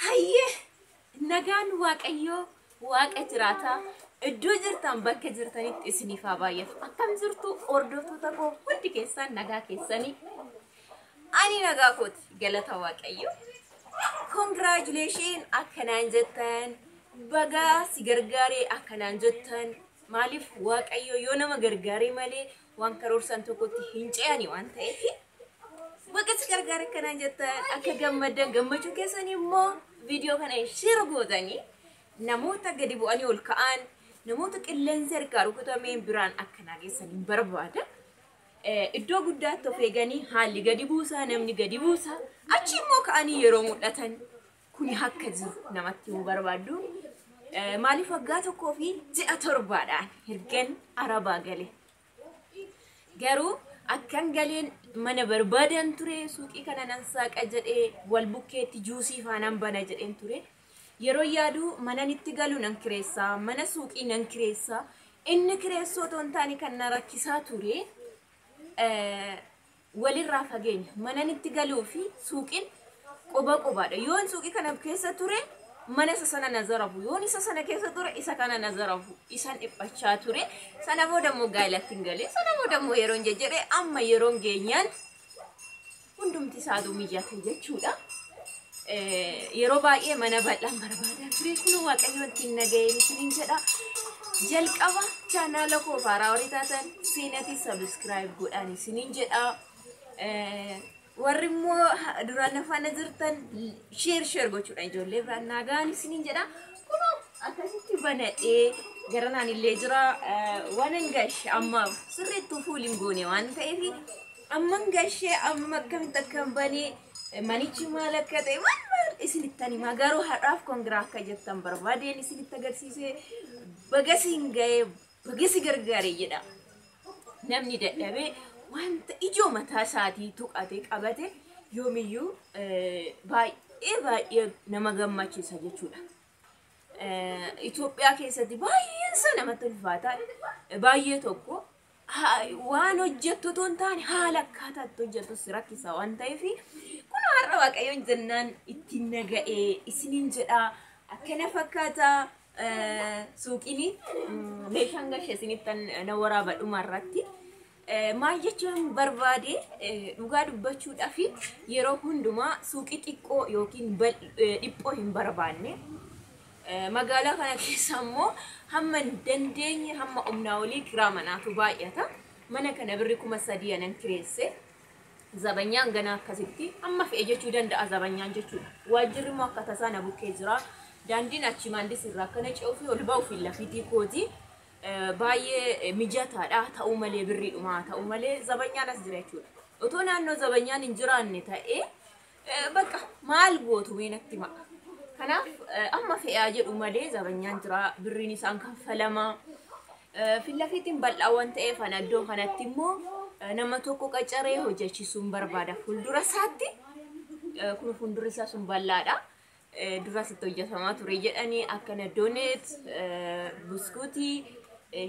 Hayyee, nagaan Waaqayyoo Waaqa jiraataa iddoo jirtan bakka jirtanitti isiniif haa baay'atu. Akkam jirtu, hordoftoota koo hundi keessan? Nagaa keessanii? Ani nagaa kooti, galata Waaqayyo. Congratulation akkanaan jettan, bagaa si gargaaree akkanaan jettan, maaliif Waaqayyo yoo nama gargaaree malee waan karoorsan tokkotti hin ce'ani waan ta'eef, baga si gargaare akkanaan jettan, akka gammaddan, gammachuu keessan immoo viidiyoo kana share gootanii namoota gadi bu'anii ol ka'an, namoota qilleensa harkaa rukutamee biraan akkanaa geessan hin barbaada. Iddoo guddaatti of eeganii haalli gadi buusaa, namni gadi buusaa, achi immoo ka'anii yeroo mul'atan kuni akka jiru namatti himuu barbaaddu. Maaliif waggaa 1 fi ji'a 7dhaan ergan Arabaa gale. Garuu akkan galeen mana barbaadan ture, suuqii kana nan saaqa jedhee, wal bukkeetti juusii faanaan bana jedheen ture. Yeroo yaadu manan itti galu nan kireessaa, mana suuqii nan kireessaa. Inni kireessoo otoo hin taane kan na rakkisaa ture walirraa fageenya. Manan itti galuu fi suuqiin quba qubaadha. Yoon suuqii kana keessa ture mana isa sana na zarafu. Yoon isa sana keessa ture isa kana na zarafu. Isan dhiphachaa ture. Sana booda immoo gaa'elatti hin galee. Sana booda immoo yeroon jejjedhee amma yeroon geenyaan hundumti isaatu mijate jechuudha. Yeroo baay'ee mana bal'aan barbaadaa ture, kun Waaqayyoon ittiin naga'een isiniin jedha. Jalqaba chaanaala koo haaraa warri taatan seenatii subscribe godhaan isiniin jedha. Warri immoo duraan faana jirtan share share gochuudhaan ijoollee biraan nagaan isiniin jedha. Kunoo akkasitti banadhee gara naan illee jira. Waan hin gashe amma sirriittuu fuul hin goone waan ta'eef, amman gashee amma akkamitti akka hin banee, manichi maal akka ta'e, maal maal isinittan himaa. Garuu har'aaf congra akka jettan barbaadeen isinitti agarsiise. Baga siin ga'ee, baga si gargaare jedha. Namni dadhabee wanta ijoo mataa isaatii tuqate qabate yoomiyyuu baay'ee baay'ee nama gammachiisa jechuudha. Itoophiyaa keessatti baay'een isaa namatti ulfaata. Baay'ee tokko waan hojjettu otoo hin taane haala akkaataa itti hojjettu si rakkisa waan ta'eef, kun har'a Waaqayyoon jennaan ittiin naga'ee isiniin jedha. Akkana fakkaata suuqiin, meeshaan gashee isinittan na waraaba dhuma irratti. Maal jechuun barbaade, dhugaa dubbachuudhaaf yeroo hundumaa suuqii xiqqoo yookiin dhiphoo hin barbaanne. Magaalaa kana keessa immoo hamma hin dandeenye, hamma humnaa olii kiraa manaatu baay'ata. Mana kana birri 3000 anan kireesse. Zabanyaan ganaa akkasitti amma fe'e jechuu danda'a zabanyaan jechuudha. Waajjirri immoo akka tasaa na bukkee jira. Daandiin achi maandis irraa akkana ce'uu fi ol ba'uu fi lafiitii kooti. Baay'ee mijataadha, ta'uu malee birriidhuma ta'uu malee zabanyaan as jira jechuudha. Otoo naannoo zabanyaan hin jiraanne ta'ee bakka maal gootu mee natti ma'a. Kanaaf amma fe'aa jedhu malee zabanyaan jira, birriin isaan kaffalama. Fillafiitiin bal'aa waan ta'eef, ana iddoo kanatti immoo nama tokko qacaree hojjechiisuun barbaada. Fuuldura isaatti kun fuuldurri isaa sun bal'aadha. Dura sitti hojjetamaa ture jedhanii, akkana donut, buskuutii,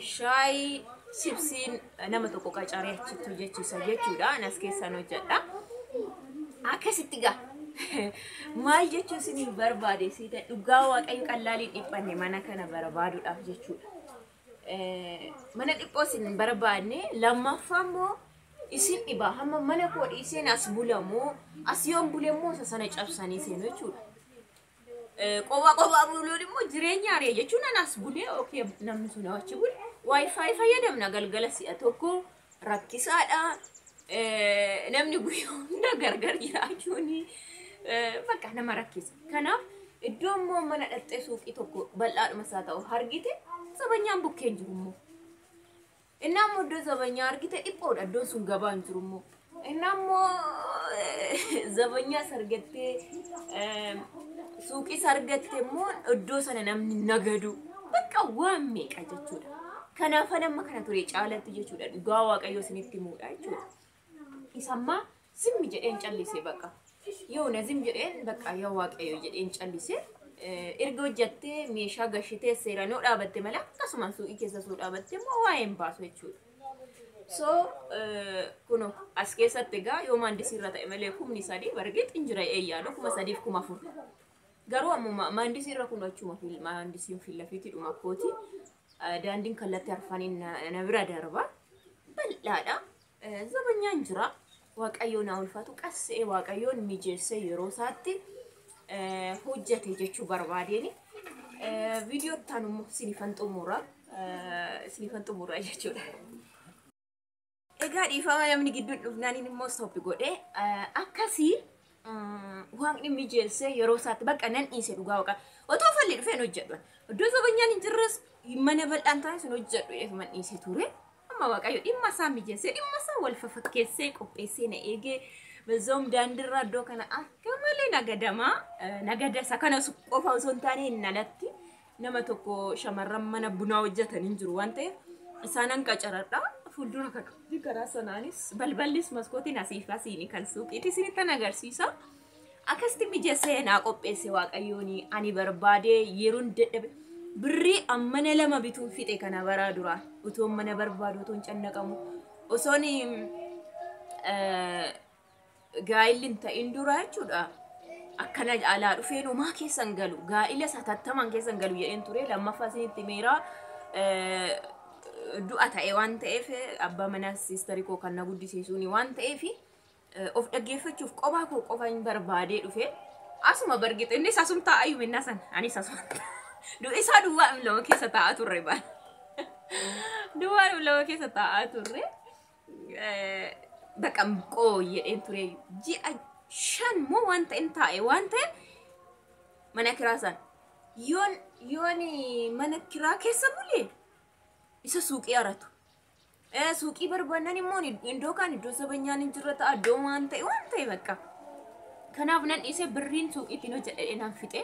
shaayii, chipsiin nama tokko qacaree achitti hojjechiisa jechuudha. Anas keessaan hojjedha. Akkasitti gaa maal jechuun isiniif barbaade siita, dhugaa Waaqayyo qallaaliin dhiphanne mana kana barbaaduudhaaf jechuudha. Mana dhiphoo isin barbaanne, lammaffaa immoo isin dhiba, hamma mana koo dhiiseen as bulamoo, as yoon bule immoo isa sana cabsanii seenu jechuudha. Qophaa qophaa buluun immoo jireenya ari'a jechuun, anas bulee okay, namni sun achi bule, WiFi fayyadamna galgala si'a tokko, rakkisaadha. Namni guyyaa hunda gargar jiraachuun bakka nama rakkisa. Kanaaf iddoo immoo mana dhaxxee suuqii tokko bal'aadhuma isaa ta'u argite, zabanyaan bukkeen jiru immoo. Inni ammoo iddoo zabanyaa argite dhiphoodha, iddoon sun gabaan jiru immoo. Inni ammoo zabanyaas argattee suuqiis argatte immoo iddoo sana namni nagadu bakka waan meeqa jechuudha. Kanaaf amma kana ture caalatti jechuudha, dhugaa Waaqayyoo isinitti himuudha jechuudha. Isammaa zimmi jedheen callisee, bakka yoo na zim jedheen, bakka yaa Waaqayyo jedheen callisee, erga hojjattee meeshaa gashitee seeraan yoo dhaabatte malee akkasumaan suuqii keessa suu dhaabatte immoo waa'ee hin baasu jechuudha. So kuno as keessatti egaa yoo maandisii irra ta'e malee 3000 bargeet hin jira eeyyaadhu, 3000f 4000. Garuu ammuma maandisii irra kun achuma maandisiin fillafiitti dhuma kooti. Daandiin kallattii arfaniin na bira darba. Bal'aadha. Zabanyaan jira. Waaqayyoon haa ulfaatu, qassee Waaqayyoon mijeessee yeroo isaatti hojjete jechuu barbaadeeni. Viidiyoo itti aanu immoo sinifan xumura. Sinifan xumura jechuudha. Egaa dhiifama, namni gidduun dhufnaaniin immoo stop godhee akkasii Waaqni mijeessee yeroo isaatti bakka nan dhiise, dhugaa Waaqa. Otoo falli dhufeen hojjedhu. Iddoo zabanyaan hin jirres, mana bal'aan taane sun hojjedhu eeguman dhiise ture. Amma Waaqayyo dhimma isaa mijeessee, dhimma isaa wal fafakkeessee qopheessee na eegee, bezoom daandiirraa iddoo kana akka malee nagadamaa nagada isa kana qofa osoo hin taane hin alatti nama tokko shamarran mana bunaa hojjetan hin jiru waan ta'eef isaanan qacaradha. Fuuldura kana karaa sanaanis balballis maskootiin asiif asiin kan suuqiiti isinittan agarsiisa. Akkasitti mijeessee naa qopheesse Waaqayyoon. Ani barbaadee yeroon dadhabe birrii ammana lama bituun fixe kana baraa duraa utoon mana barbaadu, utoon cannaqamu, osoon gaa'illi hin ta'in dura jechuudha. Akkana alaa dhufeen homaa keessan galu, gaa'ila satattaman keessan galu jedheen ture. Lammaffaa isinitti meeraa du'a ta'e waan ta'eef, abbaa manaa siistarii koo kan na guddisiisuuni waan ta'eef, of dhaggeeffachuuf qophaa koo qofa hin barbaadee dhufe. Asuma bargite innis asum taa'ayyuu minnaa sana anis asuma du'i isaa duwwaa lama keessa taa'aa turre, baan duwwaa lama keessa taa'aa turre. Bakka qooyyedheen ture, ji'a 5 moo waan ta'in taa'e waan ta'e mana kiraa sana. Yoon mana kiraa keessa bulee isa suuqii aratu. Suuqii barbaannan immoo iddoo kaan iddoo sabanyaan hin jirre ta'a, iddoo waan ta'e bakka. Kanaaf nan dhiisee, birriin suuqii ittiin hojjedhe nan fixe,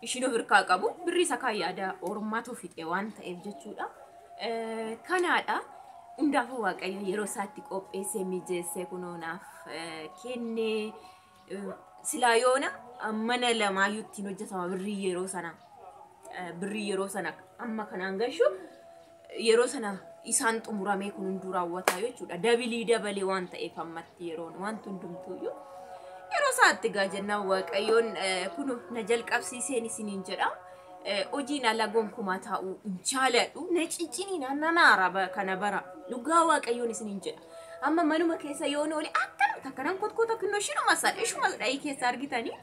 ishiin of hirkaa qabu birrii isa kaan yaada ormaatu fixe waan ta'eef jechuudha. Kanaadha. Hundaafuu Waaqayyo yeroo isaatti qopheessee mijeessee kunoo naaf kennee. Silaa yoona mana lamaayyuu ittiin hojjetama birrii yeroo sana, birrii yeroo sana amma kanaan gashu yeroo sana isaan xumuramee kun hunduu raawwataa jechuudha. Dabilii dabalee waan ta'eef ammatti yeroon wanti hundumtuuyyuu yeroo isaatti gaa jennaan Waaqayyoon kun na jalqabsiiseen isiniin jedha. Hojiin ala gonkumaa taa'uu hin jaaladhu. Na cicciniin nanaara kana bara, dhugaa Waaqayyoon isiniin jedha. Amma manuma keessa yoon oole akkanum takka nan kotkoota kinnoo shinuma sana ishuma dhahii keessa argitanii,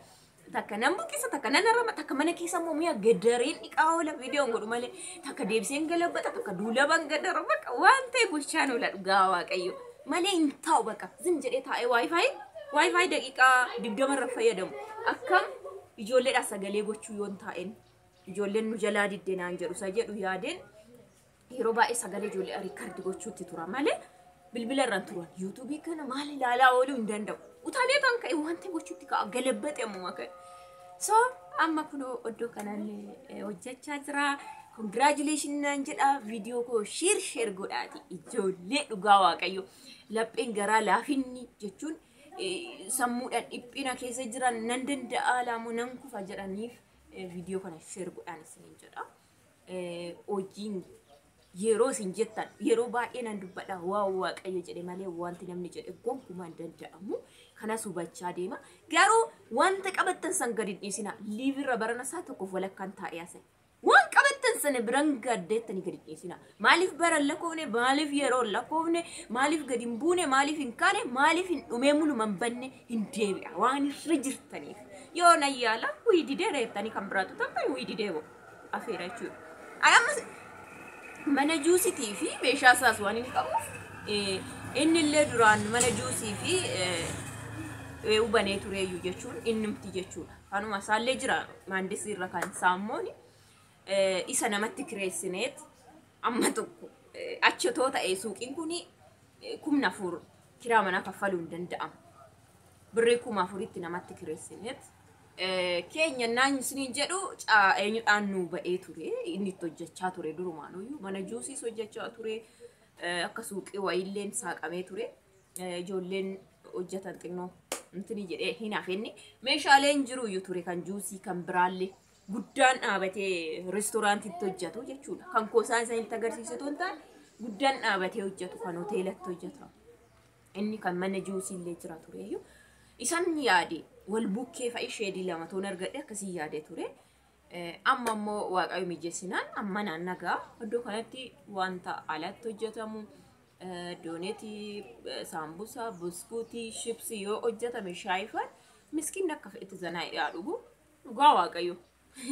takka nan buqqisa, takka nan arama, takka mana keessa immoo mi'a gadareen dhiqaa oola, viidiyoon godhu malee, takka deebiseen galabbata, takka duulaban gadara, bakka waan ta'e gochaan oola, dhugaa Waaqayyo malee hin taa'u. Bakka zim jedhee taa'ee WiFi daqiiqaa 20 irra fayyadamu. Akkam ijoolleedhaaf sagalee gochuu yoon taa'een ijoolleen nu jalaa didde naan jedhu isa jedhu yaadeen yeroo baay'ee sagalee ijoollee record gochuutti tura malee bilbila irraan turan yuutuubii kana maal ilaalaa ooluu hin danda'u. Utaalee tan ka'e wanti gochuutti ka'a galabbate ammuma ka'e. So amma kunoo iddoo kanaan hojjechaa jira. Congratulation naan jedha, viidiyoo koo share share godhaati. Ijoollee, dhugaa Waaqayyo, lapheen garaa laafinni jechuun sammuudhaan dhiphina keessa jiran, nan danda'a laamoo nan kufa jedhaniif viidiyoo kana share godhaan isiniin jedha. Hojiin yeroo isin jettan yeroo baay'ee nan dubbadha, waan Waaqayyo jedhe malee wanti namni jedhe gonkumaa hin danda'amu. Kanas hubachaa deema. Garuu wanta qabattan san gadi dhiisina. Liivirra barana isaa tokkoof walakkaan taa'ee haasa'e. Waan qabattan sana biran gaddeettanii gadi dhiisina. Maaliif bara hin lakkoofne, maaliif yeroo hin lakkoofne, maaliif gadi hin buune, maaliif hin kaane, maaliif hin dhumee muluma hin banne, hin deebi'a waan irra jirtaniif. Yoo nan yaala wii didee reettanii kan biraatu taphan wii didee afeera jechuudha. Amma mana juusitii fi meeshaa isaas waan hin qabuuf, inni illee duraan mana juusii fi hubanee tureeyyu jechuun innumti jechuudha. Kanuma isaallee jira maandisii irra kan saammoon isa namatti kireessineet amma tokko achi otoo ta'e suuqiin kun 4,000 kiraa manaa kaffaluu hin danda'amu. Birrii 4,000tti namatti kireessineet keenya naan isiniin jedhu eenyudhaan nuu ba'ee ture, inni itti hojjechaa ture, durumaanuyyuu mana juusiis hojjechaa ture, akka suuqii wayiilleen saaqamee ture, ijoolleen hojjetan xinnoo intini jedhee hin hafenni meeshaaleen jiruyyuu ture, kan juusii kan biraallee guddaan dhaabatee reestooraantiitti hojjetu jechuudha. Kan koosaan isanitti agarsiisu otoo hin taane guddaan dhaabatee hojjetu kan hoteelatti hojjetu. Inni kan mana juusii illee jira tureyyuu. Isan yaade Wal bukkee fa'i sheedii lama toon argadhe akkasii yaadee ture. Amma immoo Waaqayyo mijeessinaan amma naan nagaa iddoo kanatti wanta alatti hojjetamu doonetii, saambusaa, buskuutii, shipsii yoo hojjetame shaayifan miskiin akka itti zanaa hidhaa dhugu dhugaa Waaqayyo.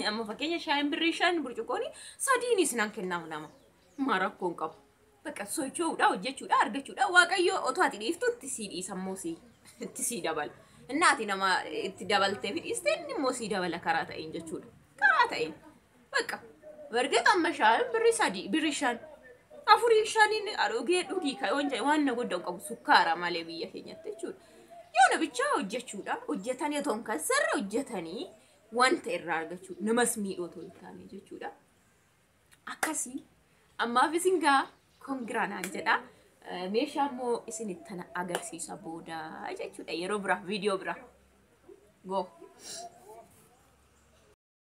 Amma fakkeenya shaayiin birrii 5 burcuqqoon sadiinis nan kennamu nama. Maa rakkoon qabu. Bakka socho'uudha, hojjechuudha, argachuudha. Waaqayyo otoo ati dhiiftu itti sii dhiisa immoo sii itti sii dabala. Inni ati nama itti dabaltee fi dhiiste inni immoo sii dabala karaa ta'een jechuudha. Karaa ta'een. Bakka bargeet amma shaayiin birrii 3, birrii 5, afurii shaniin dhugee dhugii kan jedhe waan na godhan qabu sukkaara malee biyya keenyatti jechuudha. Yoo na bichaa hojjechuudha. Hojjetanii otoo hin kassarre hojjetanii wanta irraa argachuu namas miidhoo otoo hin taane jechuudha. Akkasii ammaaf isin gaa congra naan jedha. Meeshaa immoo isinitti agarsiisa booda jechuudha. Yeroo biraa viidiyoo biraa. Go.